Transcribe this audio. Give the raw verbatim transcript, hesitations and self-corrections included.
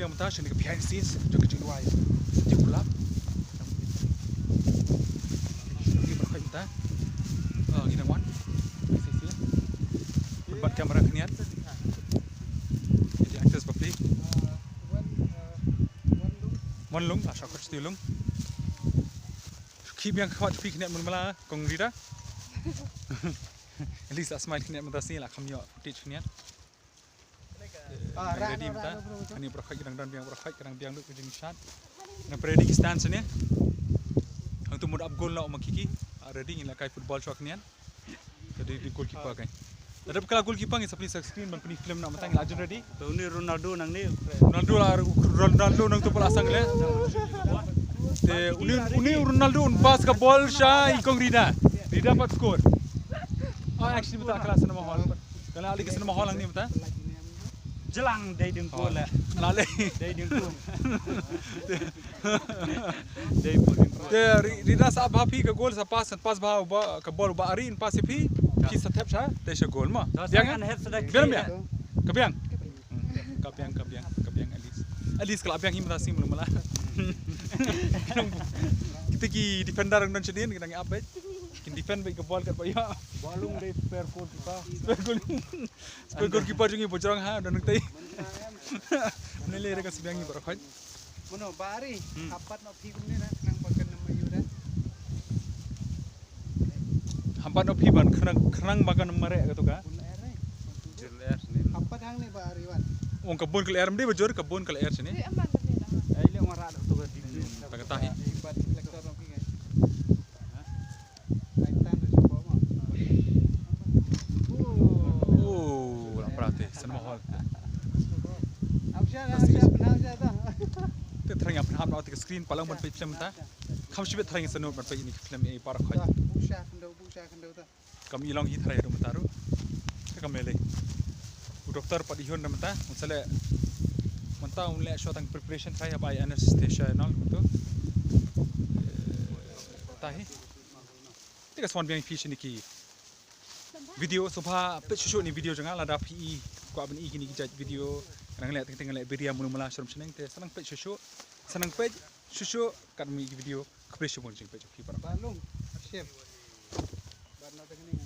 Mynta shane ka behind scenes jong ka jingduwai Saitjaiñ Pulap. Ngi baroh mynta, ah, ngi dang wan. Bad camera khyndiat. Ïa ki actors ba phi. Wan Lung, la shah khot shatei Lung. Ki biang khot phi khyndiat, mut mala Kong Rida. At least la smile khyndiat mynta sngi, la kham ïoh footage khyndiat. Ah, ready mynta. Ani baroh ki dang don biang, baroh ki dang biang lut ka jingshad. Ngi ready ki stand shane. Hangtu mut ap goal noh ma ki ki. Ah, ready, ngi la kai football shuwa khyndiat. Te dei, dei goalkeeper kai. Te dep ka la goalkeeper, ngi sa pyni sa screen ban pyni film noh mynta, ngi la jan ready. Te une Ronaldo nangne. Ronaldo la, Ronaldo nangtu pat la sdang leh. Te une, une Ronaldo un pass ka ball sha i Kong Rida. Rida pat score. Oh, actually mynta ka la cinema hall. Ka la leit ka cinema hall hangne mynta. Jlang dei ding ko leh. La leh. Dei ding ko. Dei ball ding ko. Te Ri-, Rida sa ap ha phi ka goal, sa pass, pass bha uba, ka ball uba ari un pass ïa phi. Phi sa thep sha, te sha goal mo. Biang, eh? Biang, biang. Ka biang. Hmm, ka biang, ka biang, ka biang, at least. At least ka la biang hi mynta sngi, mut mala. Kita ki defender dang don shadien, ki dang ïa ap beit. Kin defend beit ka ball katba ïoh. Ball long dei spare goalkeeper. Spare goal. Spare goalkeeper jong ngi ba jrong ha, don nangtai. Mane lei re ka sbiang ngi baroh khoit. Mano, ba ari, hmm, hapat noh phi kumne na, khnang ba kan ym ïoh da. Hapat noh phi ban, khnang, khnang ba kan ym mareh kato ka. Bun er ne. Jur er ne. Hapat hangne ba ari wan. Ong ka bun ka lyer, ym dei ba jur, ka bun ka lyer shane. Ai le ong ra da to ka di. Ta ka tahi. Ba reflector ong ki. Oh, la prate, cinema hall. Te thrang ïa pynhap noh te ka screen, palang ban peit film ta. Kham shibit thrang ïa sanu ban peit ïa ni ka film ïa i baroh khoit. Kam i long hi thrang ïa ruh mynta ruh. Te kam lei. U doctor pat i hun da mynta, un sa leh mynta un leh shuwa tang preparation thrang ïa ba ïa anesthesia and all kumto. Tahi. Te ka swan biang phi shini ki video, sngewbha peit shuh shuh ni video jong nga lada phi i kwah ban i kini ki jait video. Nang leh teng teng leh biria mulu mala shrum shneng te sa nang peit shuh shuh. Sa nang peit shuh shuh kat mi ki video. Khublei shibun jingpeit jong phi para. Ba lung, shim. Ba na teng ni.